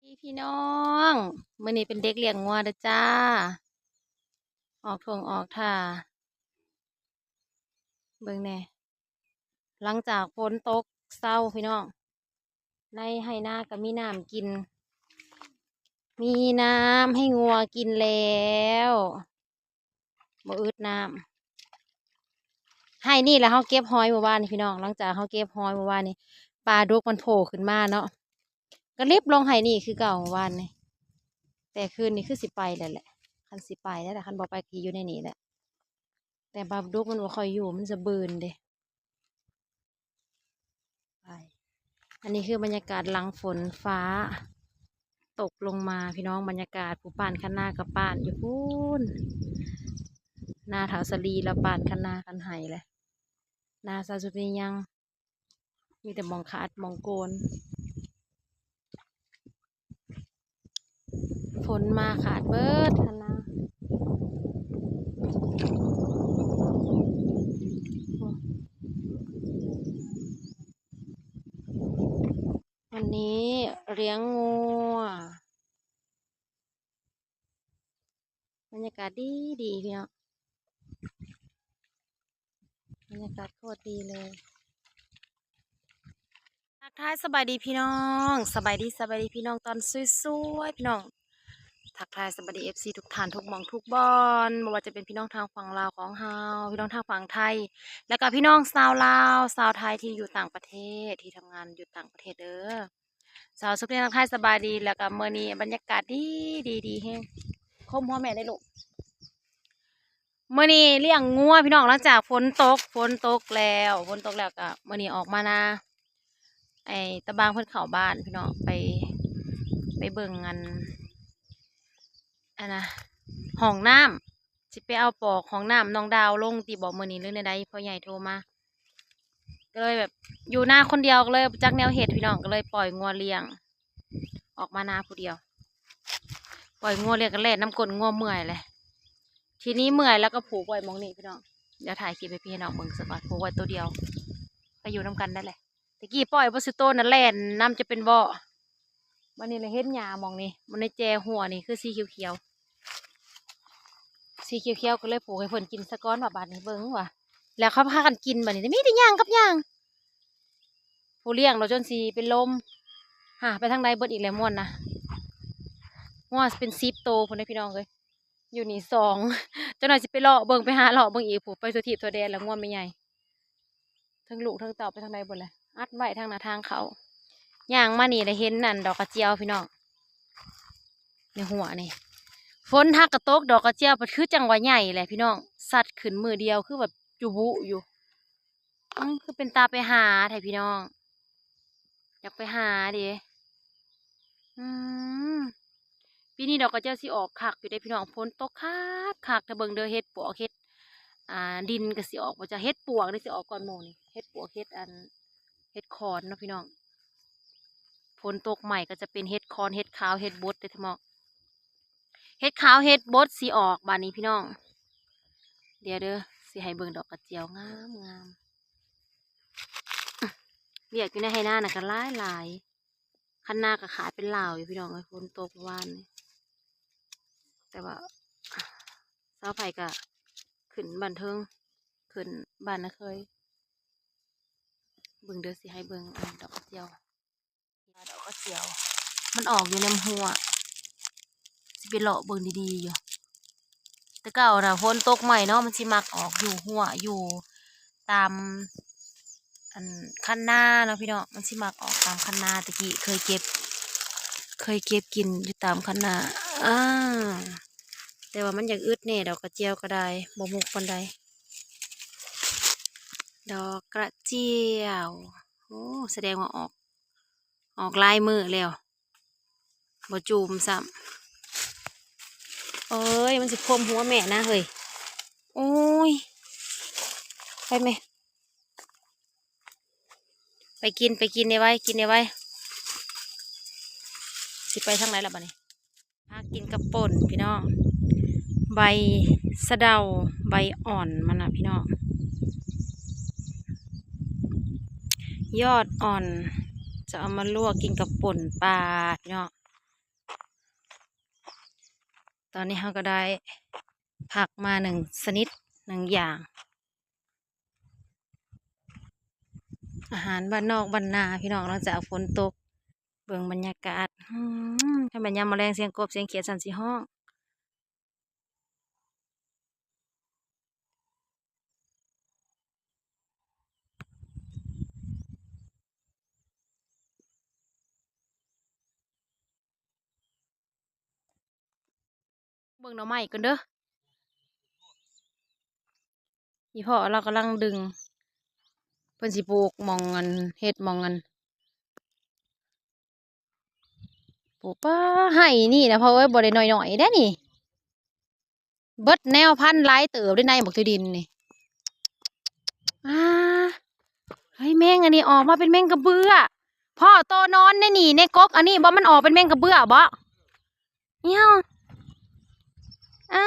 ພີ່ນ້ອງ ມື້ນີ້ເປັນເດັກລ້ຽງງົວເດີຈ້າ ອອກທົ່ງອອກທ່າ ເບິ່ງແດ່ ຫຼັງຈາກຝົນຕົກເຊົາພີ່ນ້ອງ ໃນໄຮ່ນາກໍມີນ້ຳກິນ ມີນ້ຳໃຫ້ງົວກິນແລ້ວ ບໍ່ອຶດນ້ຳ. ໄຮ່ນີ້ລະເຮົາເກັບຫອຍມື້ວານນີ້ພີ່ນ້ອງ ຫຼັງຈາກເຮົາເກັບຫອຍມື້ວານນີ້ ປາດຸກມັນໂຜ່ຂຶ້ນມາເນາະ ກະລິບລົງໄຮ່ນີ້ຄືເກົ່າມື້ວານນີ້ ແຕ່ຄືນນີ້ຄືຊິໄປແລ້ວແຫຼະ ຄັນຊິໄປແລ້ວລະ ຄັນບໍ່ໄປກໍຢູ່ໃນນີ້ແຫຼະ ແຕ່ປາດຸກມັນບໍ່ຄ່ອຍຢູ່ ມັນສະບືນເດ້. ໄປ ອັນນີ້ຄືບັນຍາກາດຫຼັງຝົນຟ້າຕົກລົງມາພີ່ນ້ອງ ບັນຍາກາດ ຜູ້ປ້ານຄັນນາກໍປ້ານຢູ່ພຸ້ນ ນາທ້າວສາລີລາວປ້ານຄັນນາຄັນໄຮ່ແຫຼະ ນາສາວສຸນີຍັງ ມີແຕ່ໝ່ອງຂາດໝ່ອງໂກນ. ຝົນມາຂາດເບິດຫັ້ນນະ ວັນນີ້ລ້ຽງງົວ ບັນຍາກາດດີໆ ພີ່ນ້ອງ ບັນຍາກາດໂຄດດີເລີຍ. ທັກທາຍສະບາຍດີພີ່ນ້ອງ ສະບາຍດີ ສະບາຍດີພີ່ນ້ອງຕອນສວຍໆ ພີ່ນ້ອງ ທັກທາຍສະບາຍດີເອັຟຊີທຸກທ່ານ ທຸກໝ່ອງທຸກບ່ອນ ບໍ່ວ່າຈະເປັນພີ່ນ້ອງທາງຝັ່ງລາວຂອງເຮົາ ພີ່ນ້ອງທາງຝັ່ງໄທ ແລ້ວກະພີ່ນ້ອງຊາວລາວ ຊາວໄທທີ່ຢູ່ຕ່າງປະເທດ ທີ່ທຳງານຢູ່ຕ່າງປະເທດເດີ. ສາວສຸກນີ້ທັກທາຍສະບາຍດີ ແລ້ວກະມື້ນີ້ບັນຍາກາດດີ ດີ ດີແຮງ ຄົມຫົວແມ່ໄດ້ລູກ. ມື້ນີ້ລ້ຽງງົວພີ່ນ້ອງ ຫຼັງຈາກຝົນຕົກ ຝົນຕົກແລ້ວ ຝົນຕົກແລ້ວກະມື້ນີ້ອອກມານາ ໄອ້ຕາບາງເພິ່ນເຂົ້າບ້ານພີ່ນ້ອງ ໄປ ໄປເບິ່ງອັນ ອັນນະ ຫ້ອງນ້ຳ ຊິໄປເອົາປອກຫ້ອງນ້ຳນ້ອງດາວລົງຕິບໍ ມື້ນີ້ ຫຼືແນວໃດ ພໍ່ໃຫຍ່ໂທມາ ກໍເລີຍແບບຢູ່ນາຄົນດຽວ ກໍເລີຍບໍ່ຈັກແນວເຮັດພີ່ນ້ອງ ກໍເລີຍປ່ອຍງົວລ້ຽງ ອອກມານາຜູ້ດຽວ ປ່ອຍງົວລ້ຽງ ກໍແລ່ນນຳກົ້ນງົວເມື່ອຍແຫຼະ ທີນີ້ເມື່ອຍແລ້ວກໍຜູກໄວ້ໝ່ອງນີ້ພີ່ນ້ອງ ດຽວຖ່າຍຄລິບໃຫ້ພີ່ໃຫ້ນ້ອງເບິ່ງສາກ່ອນ ຜູກໄວ້ໂຕດຽວ ໄປຢູ່ນຳກັນໄດ້ແຫຼະ. ແຕ່ກີ້ປ່ອຍບໍ່ສຸໂຕນະ ແລ່ນນຳຈະເປັນເບາະ ບັດນີ້ລະເຫັນຫຍ້າໝ່ອງນີ້ ມັນໃນແຈຫົວນີ້ຄືສີຂຽວໆ ສີຂຽວໆ ກໍເລີຍຜູກໃຫ້ເພິ່ນກິນສາກ່ອນວ່າ ບາດນີ້ເບິ່ງວ່າ ແລ້ວເຂົາພາກັນກິນ ບາດນີ້ມີແຕ່ຍ່າງກັບຍ່າງ ຜູ້ລ້ຽງໂລດຈົນຊິເປັນລົມ ຫາ ໄປທາງໃດເບິດອີກແລ້ວມ່ວນນະ ງົວເປັນສິບໂຕພຸ້ນເດ້ພີ່ນ້ອງເອີຍ ຢູ່ນີ້ສອງ ຈັກໜ່ອຍຊິໄປເລາະເບິ່ງ ໄປຫາເລາະເບິ່ງອີກ ຜູ້ໄປທົ່ວທີບທົ່ວແດນລະ ງົວແມ່ໃຫຍ່ ທັງລູກທັງເຕົ້າໄປທາງໃດເບິດແຫຼະ ອັດໄວ້ທາງໜ້າທາງເຂົ້າ ຍ່າງມານີ້ລະເຫັນອັນດອກກະຈຽວພີ່ນ້ອງ ໃນຫົວນີ້ ຝົນຫາກະຕົກ ດອກກະຈຽວພັດຄືຈັ່ງວ່າໃຫຍ່ແຫຼະພີ່ນ້ອງ ຊັດຂຶ້ນມື້ດຽວຄືແບບຈຸບຸຢູ່ ອື ຄືເປັນຕາໄປຫາແທ້ພີ່ນ້ອງ ຢາກໄປຫາເດ ອືມ ປີນີ້ດອກກະຈຽວຊິອອກຄັກຢູ່ເດ້ພີ່ນ້ອງ ຝົນຕົກຄັກໆ ຖ້າເບິ່ງເດີ ເຫັດປວກເຫັດ ອ່າ ດິນກໍຊິອອກບໍ່ຈັກ ເຫັດປວກນີ້ຊິອອກກ່ອນໝູ່ນີ້ ເຫັດປວກເຫັດອັນ ເຫັດຂອນເນາະພີ່ນ້ອງ ຝົນຕົກໃໝ່ກໍຈະເປັນເຫັດຂອນ ເຫັດຂາວ ເຫັດບົດເດ້ທະເມາະ ເຫັດຂາວເຫັດບົດຊິອອກບາດນີ້ພີ່ນ້ອງ ດຽວເດີ ຊິໃຫ້ເບິ່ງດອກກະຈຽວງາມໆ ວຽກຢູ່ໃນໄຮ່ນານະກໍຫຼາຍໆ ຄັນນາກໍຂາຍເປັນລາວຢູ່ພີ່ນ້ອງເອີຍ ຝົນຕົກວານນີ້ ແຕ່ວ່າຊາວໄພກໍຂຶ້ນບ້ານເທິງ ຂຶ້ນບ້ານນາເຄີຍ ເບິ່ງເດີ ຊິໃຫ້ເບິ່ງອັນດອກກະຈຽວ ດອກກະຈຽວ ມັນອອກຢູ່ນຳຮົ້ວ ຊິໄປເລາະເບິ່ງດີໆຢູ່ ແຕ່ເກົ່ານະຝົນຕົກໃໝ່ເນາະ ມັນຊິມັກອອກຢູ່ຮົ້ວ ຢູ່ຕາມ ອັນຄັນນາເນາະພີ່ນ້ອງ ມັນຊິມັກອອກຕາມຄັນນາ ແຕ່ກີ້ເຄີຍເກັບ ເຄີຍເກັບກິນຢູ່ຕາມຄັນນາ ອາ ແຕ່ວ່າມັນຢາກອຶດແດ່ ດອກກະຈຽວກໍໄດ້ ບໍ່ມຸກປານໃດ ດອກກະຈຽວ ໂອ້ ສະແດງວ່າອອກ ອອກຫຼາຍມື້ແລ້ວ ບໍ່ຈູມຊ້ຳ ເອີຍ ມັນຊິຄົມຫົວແມ່ນະເຮີ້ຍ ໂອ້ຍ ໄປແມ່ ໄປກິນ ໄປກິນໄວໆ ກິນໄວໆ ຊິໄປທາງໃດລະບາດນີ້ ຫາກິນກັບປົ່ນພີ່ນ້ອງ ໃບສະເດົາ ໃບອ່ອນມັນນະພີ່ນ້ອງ ຍອດອ່ອນ ຈະເອົາມາລວກກິນກັບປົ່ນປາພີ່ນ້ອງ ຕອນນີ້ເຮົາກໍໄດ້ຜັກມາໜຶ່ງຊະນິດໜຶ່ງຢ່າງ ອາຫານບ້ານນອກບ້ານນາພີ່ນ້ອງ ຫຼັງຈາກຝົນຕົກ. ເບິ່ງບັນຍາກາດ ອືມ ຄັນແມ່ນຍາມມະແລງສຽງກົບສຽງຂຽດຊັ້ນຊິຮ້ອງ. ເບິ່ງໜໍ່ໄມ້ກ່ອນເດີ ອີ່ພໍ່ລາວກຳລັງດຶງ ເພິ່ນຊິປູກໝ່ອງອັນ ເຮັດໝ່ອງອັນ ປູກ ປ້າ ໄຮ່ນີ້ນະພໍ່ເອີຍ ບໍ່ໄດ້ໜ້ອຍໆເດ້ນີ້ ເບິດແນວພັນຫຼາຍເຕີບເດ້ໃນບັກທີ່ດິນນີ້. ອາ ເຮີ້ຍ ແມງອັນນີ້ອອກມາເປັນແມງກະເບື້ອ ພໍ່ ໂຕນອນໃນນີ້ ໃນກົກອັນນີ້ບໍ່ ມັນອອກເປັນແມງກະເບື້ອບໍ່? ອີຫຍັງ ອາ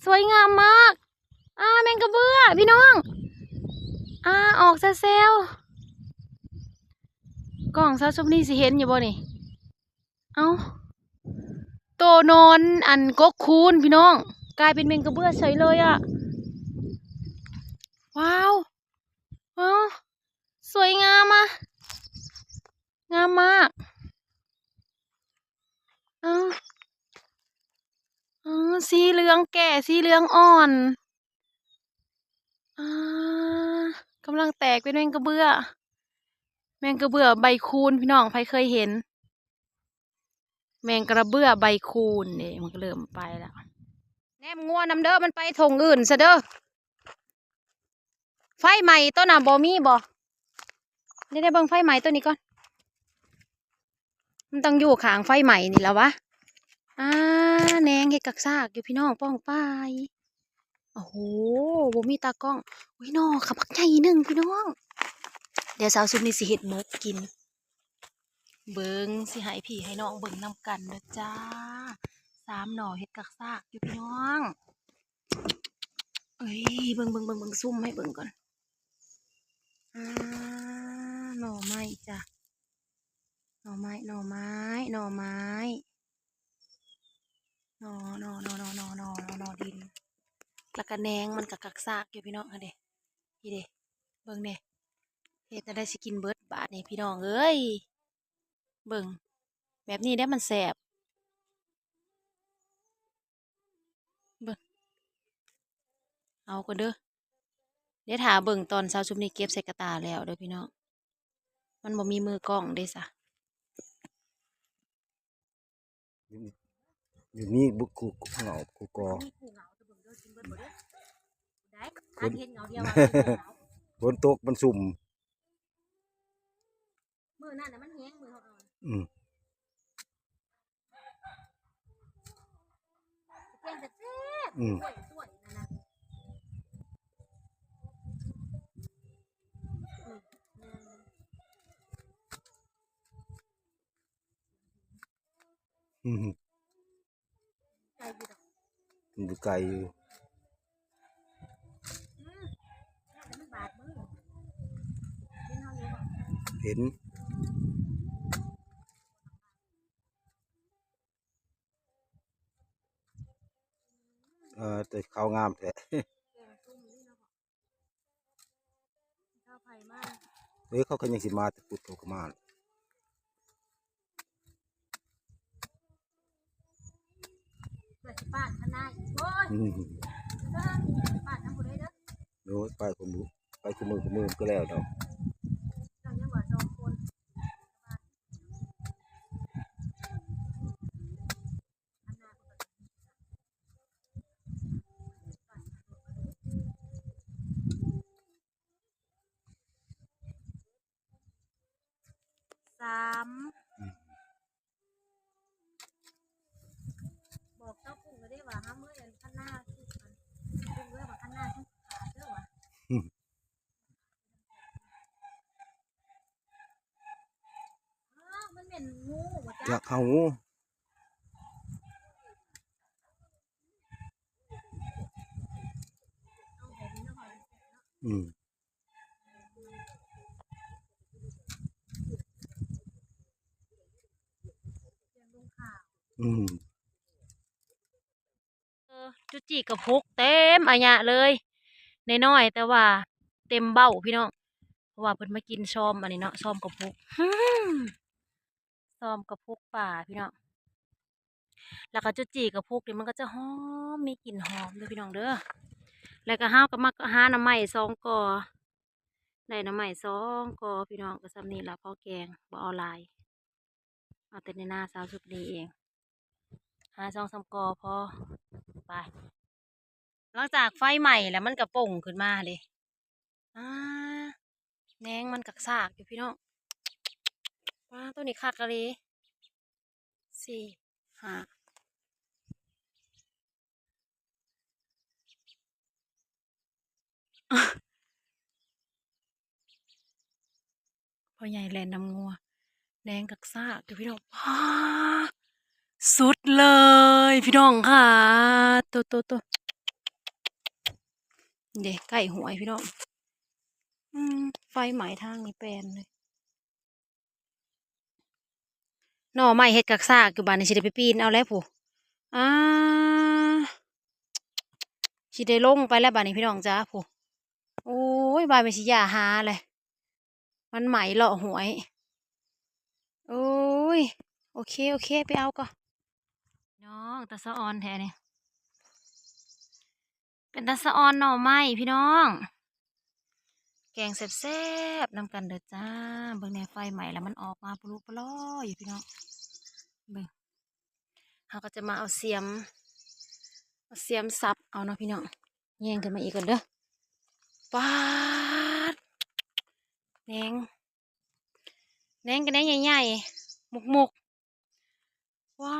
ສວຍງາມມາກ ອາ ແມງກະເບື້ອພີ່ນ້ອງ ອາ ອອກແຊວໆ ກ້ອງສາວສຸມນີຊິເຫັນຢູ່ບໍ່ນີ້? ເອົ້າ ໂຕນອນອັນກົກຄູນພີ່ນ້ອງ ກາຍເປັນແມງກະເບື້ອເສີຍເລີຍອະ ວ້າວ ວ້າວ ສວຍງາມອະ ງາມມາກ ເອົ້າ ເອົ້າ ສີເຫຼືອງແກ່ ສີເຫຼືອງອ່ອນ ອາ ກຳລັງແຕກເປັນແມງກະເບື້ອ ແມງກະເບື້ອໃບຄູນພີ່ນ້ອງ ໃຜເຄີຍເຫັນ ແມງກະເບື້ອໃບຄູນເດ້ ມັນກໍເລີ່ມໄປແລ້ວ ແນມງົວນຳເດີ ມັນໄປທົ່ງອື່ນຊະເດີ. ໄຟໄໝ້ໂຕນະບໍ່ມີບໍ່? ເດ ເດ ເບິ່ງໄຟໄໝ້ໂຕນີ້ກ່ອນ ມັນຕ້ອງຢູ່ຂ້າງໄຟໄໝ້ນີ້ລະວະ ອາ ແນງເຮັດກັກຊາກຢູ່ພີ່ນ້ອງ ປ້ອງປາຍ ໂອ້ໂຫ ບໍ່ມີຕາກ້ອງ ອຸ້ຍ ໜໍ່ຂະບັກໃຫຍ່ໜຶ່ງພີ່ນ້ອງ ດຽວສາວສຸມນີຊິເຮັດໝົກກິນ ເບິ່ງ ຊິໃຫ້ພີ່ໃຫ້ນ້ອງເບິ່ງນຳກັນເດີຈ້າ ສາມໜໍ່ເຮັດກັກຊາກຢູ່ພີ່ນ້ອງ ເອີຍ ເບິ່ງ ເບິ່ງ ເບິ່ງ ເບິ່ງ ຊູມໃຫ້ເບິ່ງກ່ອນ ອາ ໜໍ່ໄມ້ຈ້າ ໜໍ່ໄມ້ ໜໍ່ໄມ້ ໜໍ່ໄມ້ ໜໍ່ ໜໍ່ ໜໍ່ ໜໍ່ ໜໍ່ດິນ ແລ້ວກະແໜງມັນກະກັກຊາກຢູ່ພີ່ນ້ອງ ຫັ້ນເດ ນີ້ເດ ເບິ່ງແດ່ ເຮັດແນວໃດຊິກິນເບິດບາດນີ້ພີ່ນ້ອງເອີຍ ເບິ່ງ ແບບນີ້ແຫຼະມັນແຊບ ເບິ່ງ ເອົາກ່ອນເດີ ດຽວຖ້າເບິ່ງຕອນສາວຊຸມນີ້ເກັບໃສ່ກະຕ່າແລ້ວເດີພີ່ນ້ອງ ມັນບໍ່ມີມືກ້ອງເດ້ຊະ ດຽວນີ້ບຸກ ເຫງົາ ກູກອ ມີຜູ້ເຫງົາ ເບິ່ງເດີ ກິນເບິດບໍ່ເດີ ໄດ້ ອັນເຫັນເຫງົາດຽວ ຝົນຕົກມັນຊຸ່ມ ມື້ນັ້ນນະມັນແຮງ ມື້ເຮົາເອົາ ອືມ ແກງແຊບໆ ອືມ ກ້ວຍ ກ້ວຍນັ້ນນະ ອືມ ອືມ ໄກຢູ່ດອກ ມັນຢູ່ໄກຢູ່ ອືມ ແຕ່ມັນບາດມື ເຫັນເຮົາຢູ່ບໍ່? ເຫັນ ເອີ ແຕ່ຂາວງາມແທ້ ແກງສົ້ມນີ້ເນາະ ເຂົາໃຜມາ ເອີ ເຂົາກໍຍັງຊິມາ ແຕ່ພຸ້ນເຂົາກໍມາ ວ່າຊິປາດຄັນນາອີກ ໂອ້ຍ ອືມ ເອີ ຊິປາດນຳຜູ້ໃດເດີ ໂອ້ຍ ໄປຄູ່ມື້ ໄປຄູ່ມື້ ຄູ່ມື້ກໍແລ້ວດອກ ເຈົ້າຍັງວ່າສອງຄົນ ສາມ ອືມ ບອກເຈົ້າປຸ້ງແລ້ວເດ້ວ່າ ຫ້າມເມືອອັນຄັນນາ ປຸ້ງເດີວ່າຄັນນາ ເດີວ່າ ອືມ ອ້າວ ມັນແມ່ນງູບໍ່ຈັກ ຈັກເຮົາງູ ເອົາແບບນີ້ເນາະ ອືມ ອືມ. ຈີ່ກະພຸກເຕັມອາຍະເລີຍ ນ້ອຍໆ ແຕ່ວ່າເຕັມເບົ້າພີ່ນ້ອງ ເພາະວ່າເພິ່ນມາກິນຊອມອັນນີ້ເນາະ ຊອມກະພຸກ ຊອມກະພຸກປ່າພີ່ນ້ອງ ແລ້ວກໍຈຸຈີ່ກະພຸກນີ້ມັນກໍຈະຫອມ ມີກິ່ນຫອມເດີພີ່ນ້ອງເດີ ແລ້ວກໍເຮົາກໍມາຫາໜໍ່ໄມ້ສອງກໍ ໄດ້ໜໍ່ໄມ້ສອງກໍພີ່ນ້ອງ ກໍສ່ຳນີ້ລະ ພໍແກງ ບໍ່ເອົາຫຼາຍ ເອົາແຕ່ໃນນາສາວສຸກດີເອງ ຫາສອງສາມກໍພໍ ໄປ ຫຼັງຈາກໄຟໄໝ້ແລ້ວມັນກໍປົ່ງຂຶ້ນມາເດ້ ອາ ແໜງມັນກໍຊາກຢູ່ພີ່ນ້ອງ ວ້າ ໂຕນີ້ຄັກອີ່ຫຼີ ສີ່ ຫ້າ ພໍ່ໃຫຍ່ແລ່ນນຳງົວ ແໜງກັກຊາກຢູ່ພີ່ນ້ອງ ວ້າ ສຸດເລີຍພີ່ນ້ອງຄ່າ ໂຕໆໆ ເດ້ ໃກ້ຫ້ວຍພີ່ນ້ອງ ອືມ ໄຟໄໝ້ທາງນີ້ແປນເລີຍ. ໜໍ່ໄມ້ເຮັດກັກຊາກຢູ່ ບາດນີ້ຊິໄດ້ໄປປີນເອົາແລ້ວພຸ້ນ ອາ ຊິໄດ້ລົງໄປແລ້ວບາດນີ້ພີ່ນ້ອງຈ໋າ ພຸ້ນ ໂອ້ຍ ວ່າແມ່ນຊິຢ່າຫາແຫຼະ ມັນໄໝ້ເລາະຫ້ວຍ ໂອ້ຍ ໂອເຄ ໂອເຄ ໄປເອົາກ່ອນ ນ້ອງ ຕາສະອອນແທ້ນີ້. ເປັນຕາສະອອນໜໍ່ໄມ້ພີ່ນ້ອງ ແກງແຊບໆນຳກັນເດີຈ້າ ເບິ່ງແດ່ ໄຟໄໝ້ແລ້ວມັນອອກມາປະລຸປະລໍຢູ່ພີ່ນ້ອງ ເບິ່ງ ເຮົາກໍຈະມາເອົາສຽມ ເອົາສຽາມສັບເອົາເນາະພີ່ນ້ອງ ແຍງຂຶ້ນມາອີກກ່ອນເດີ ປາດ ແໜງ ແໜງກໍແໜງໃຫຍ່ໆ ໝຸກໆ ວ້າ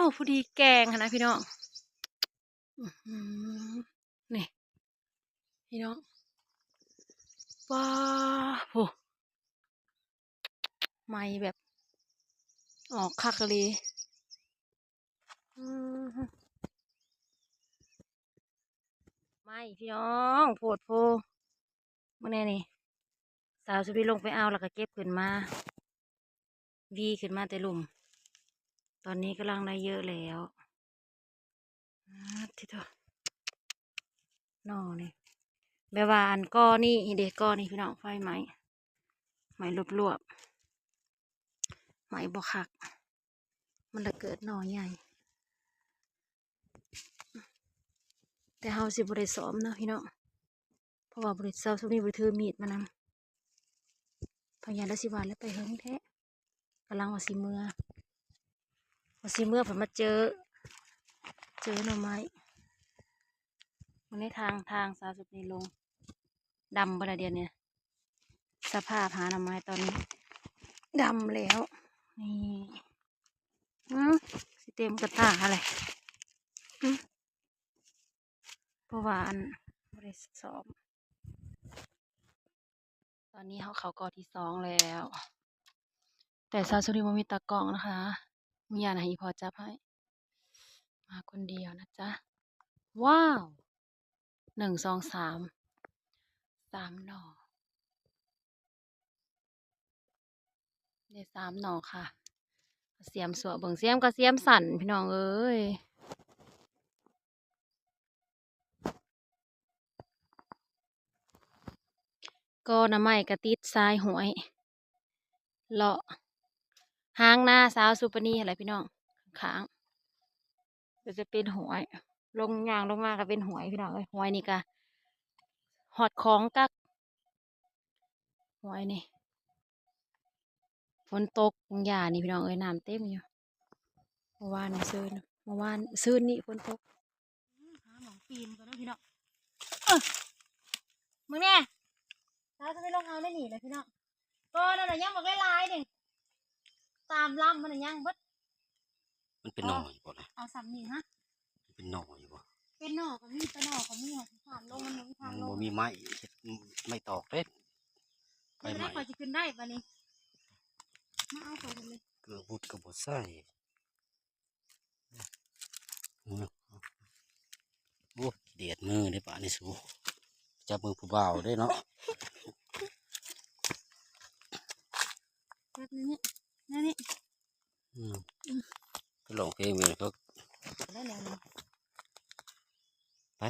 ວ ພໍດີແກງຫັ້ນນະພີ່ນ້ອງ ອືຫື ນີ້ພີ່ນ້ອງ ວ້າວ ໂອ້ ໄໝ້ແບບອອກຄັກອີ່ຫຼີ ອືຫື ໄໝ້ພີ່ນ້ອງ ໂພດໂພ ເບິ່ງແດ່ນີ້ ສາວສຸພີລົງໄປເອົາ ແລ້ວກໍເກັບຂຶ້ນມາ ວີຂຶ້ນມາແຕ່ລຸ່ມ ຕອນນີ້ກຳລັງໄດ້ເຍອະແລ້ວ ປາດ ທິໂທ ໜໍ່ນີ້ ແບບວ່າອັນກໍນີ້ເດ້ ກໍນີ້ພີ່ນ້ອງ ໄຟໄໝ້ ໄໝ້ລວບໆ ໄໝ້ບໍ່ຄັກ ມັນລະເກີດໜໍ່ໃຫຍ່ ແຕ່ເຮົາຊິບໍ່ໄດ້ສອມເນາະພີ່ນ້ອງ ເພາະວ່າບໍ່ໄດ້ ສາວສຸກດີບໍ່ໄດ້ຖືມີດມານຳ ພະຍາລາວຊິວ່າແລ້ວໄປເຫິງແທ້ ກຳລັງວ່າຊິເມືອ ວ່າຊິເມືອ ເພິ່ນມາເຈີ ເຈີໜໍ່ໄມ້ ເບິ່ງໃນທາງ ທາງສາວສຸກດີລົງ ດຳເບິດລະດຽວນີ້ ສະພາບຫາໜໍ່ໄມ້ຕອນນີ້ ດຳແລ້ວ ນີ້ ອື ຊິເຕັມກະຕ່າຫັ້ນແຫຼະ ອື ເພາະວ່າອັນ ບໍ່ໄດ້ຊ້ອມ ຕອນນີ້ເຮົາເຂົ້າກໍທີສອງແລ້ວ ແຕ່ສາວສຸກດີບໍ່ມີຕາກ້ອງນະຄະ ອະນຸຍາດໃຫ້ອີ່ພໍ່ຈັບໃຫ້ ມາຄົນດຽວນະຈ໊ະ ວ້າວ ໜຶ່ງ ສອງ ສາມ ສາມໜໍ່ ໄດ້ສາມໜໍ່ຄ່ະ ສຽມສວບເບິ່ງ ສຽມກໍສຽມສັ້ນພີ່ນ້ອງເອີຍ ກໍໜໍ່ໄມ້ກໍຕິດຊາຍຫ້ວຍ ເລາະຫາງນາສາວສຸປະນີຫັ້ນແຫຼະພີ່ນ້ອງ ຂ້າງໆ ກໍຈະເປັນຫ້ວຍ ລົງ ຍ່າງລົງມາກໍເປັນຫ້ວຍພີ່ນ້ອງເອີຍ ຫ້ວຍນີ້ກໍຮອດຂອງກັກ ຫ້ວຍນີ້ ຝົນຕົກຫຍ້ານີ້ພີ່ນ້ອງເອີຍ ນ້ຳເຕັມຢູ່ ເມື່ອວານນີ້ ຊືນ ເມື່ອວານ ຊືນນີ້ຝົນຕົກ ຫາໝ່ອງປີນກ່ອນເນາະພີ່ນ້ອງ ເອີ ເບິ່ງແດ່ ສາວຈະໄປລົງເອົາໃນນີ້ແຫຼະພີ່ນ້ອງ ກໍນັ້ນນະຍັງບັກຫຼາຍໆນີ້ ຕາມລຳມັນນະຍັງເບິດ ມັນເປັນໜໍ່ຢູ່ບໍ່ລະ ເອົາສ່ຳນີ້ຮະ ມັນເປັນໜໍ່ຢູ່ບໍ່ ເປັນໜໍ່ກໍມີ ແຕ່ໜໍ່ກໍມີ ຫາທາງລົງ ມັນບໍ່ມີທາງລົງ ມັນບໍ່ມີໄມ້ ເຮັດໄມ້ຕອກເດ້ ໄຟໄໝ້ ຂ້ອຍຊິຂຶ້ນໄດ້ບາດນີ້ ມາເອົາຂ້ອຍເລີຍ ເກືອວຸດກໍບໍ່ໃສ່ ໂອ້ ເດືອດມືເດ້ປານນີ້ສູ ຈັບມືຜູ້ບ່າວເດ້ເນາະ ແບບນີ້ ແນວນີ້ ອືມ ອືມ ໄປຮ້ອງເພງເບິ່ງເຂົາ ໄດ້ແລ້ວນີ້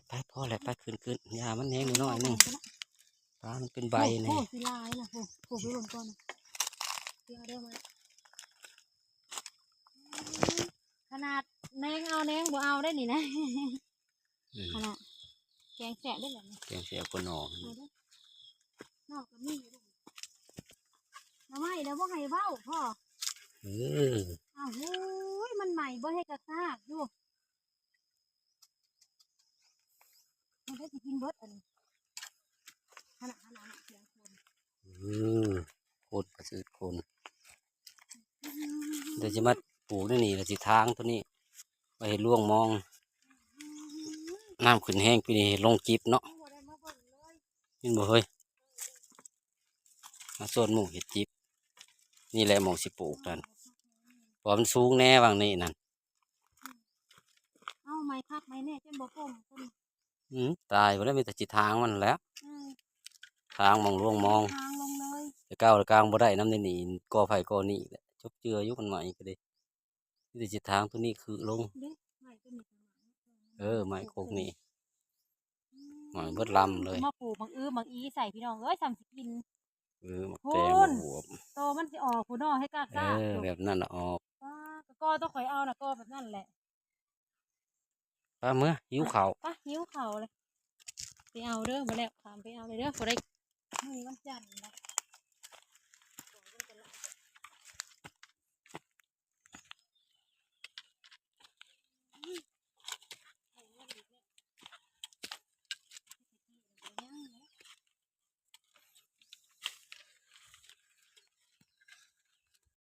ໄປໆ ພໍແລ້ວ ໄປ ຂຶ້ນໆ ຢ່າມັນແຮງ ເອົາ ນ້ອຍໆ ໜຶ່ງ ເອົາ ປາມັນເປັນໃບ ໂອ້ ນີ້ ໂອ້ ຊິຫຼາຍລະ ໂອ້ ໂອ້ ໄປເບິ່ງກ່ອນ ເອົາເດີມາ ຂະໜາດແນງເອົາແນງບໍ່ເອົາໄດ້ນີ້ນະ ອືມ ຂະໜາດ ແກງແຊບເດ້ແບບນີ້ ແກງແຊບກວ່າໜໍ່ ເອົາເດີ ໜໍ່ກໍມີຢູ່ ໜໍ່ໄມ້ແລ້ວບໍ່ໃຫ້ເວົ້າພໍ ເອີ ອ້າວ ໂອ້ຍ ມັນໃໝ່ບໍ່ເຮັດກະຊາກຢູ່ ມັນກໍຊິກິນເບິດອັນນີ້ ຂະໜາດ ຂະໜາດ ຂະໜາດສຽງຄົນ ອືມ ຄົນກໍຊື່ຄົນ ດຽວຊິມາປູກໃນນີ້ ແລ້ວຊິຖາງໂຕນີ້ໄວ້ໃຫ້ລວງມອງ ນ້ຳຂຶ້ນແຮງປີນີ້ ລົງຈິບເນາະ ຍັງບໍ່ໄດ້ມາເບິ່ງເລີຍ ເຫັນບໍ່ເຮີ້ຍ ມາຊວນໝູ່ເຮັດຈິບ ນີ້ແຫຼະໝ່ອງຊິປູກນັ້ນ ເພາະວ່າມັນສູງແດ່ຫວ່າງນີ້ນັ້ນ ເອົາໄມ້ຄັກໄມ້ແນ່ ຈົນບໍ່ປົງເພິ່ນ ອືມ ຕາຍບໍ່ໄດ້ ມີແຕ່ຊິຖາງມັນແຫຼະ ເອີ ຖາງໝ່ອງລວງມອງ ຖາງລົງເລີຍ ແຕ່ກ້າວກາງບໍ່ໄດ້ນຳ ນີ້ ນີ້ ກໍໄຜກໍນີ້ແຫຼະ ຈົບເຈື່ອຢູ່ ມັນໃໝ່ກໍດີ ມີແຕ່ຊິຖາງໂຕນີ້ຄືລົງ ເດ້ ໄມ້ໂຕນີ້ກໍໄມ້ ເອີ ໄມ້ກົກນີ້ ອືມ ໄມ້ເບິດລຳເລີຍ ມາປູກໝາກອຶໝາກອີໃສ່ ພີ່ນ້ອງເອີຍ ສ່ຳຊິກິນ ເອີ ໝາກແຕງ ໂອ້ຍ ໝາກບວບ ໂຕມັນຊິອອກພຸ້ນເນາະ ໃຫ້ກາກໆ ເອີ ແບບນັ້ນລະອອກ ປ້າ ກໍ ກໍຕ້ອງຂ້ອຍເອົານະ ກໍແບບນັ້ນແຫຼະ ໄປເມືອ ຫິວເຂົ້າ ໄປ ຫິວເຂົ້າເລີຍ ໄປເອົາເດີ ບໍ່ແລ້ວຂ້າມໄປເອົາເລີຍເດີ ບໍ່ໄດ້ ມື້ນີ້ວັນຈັນນະ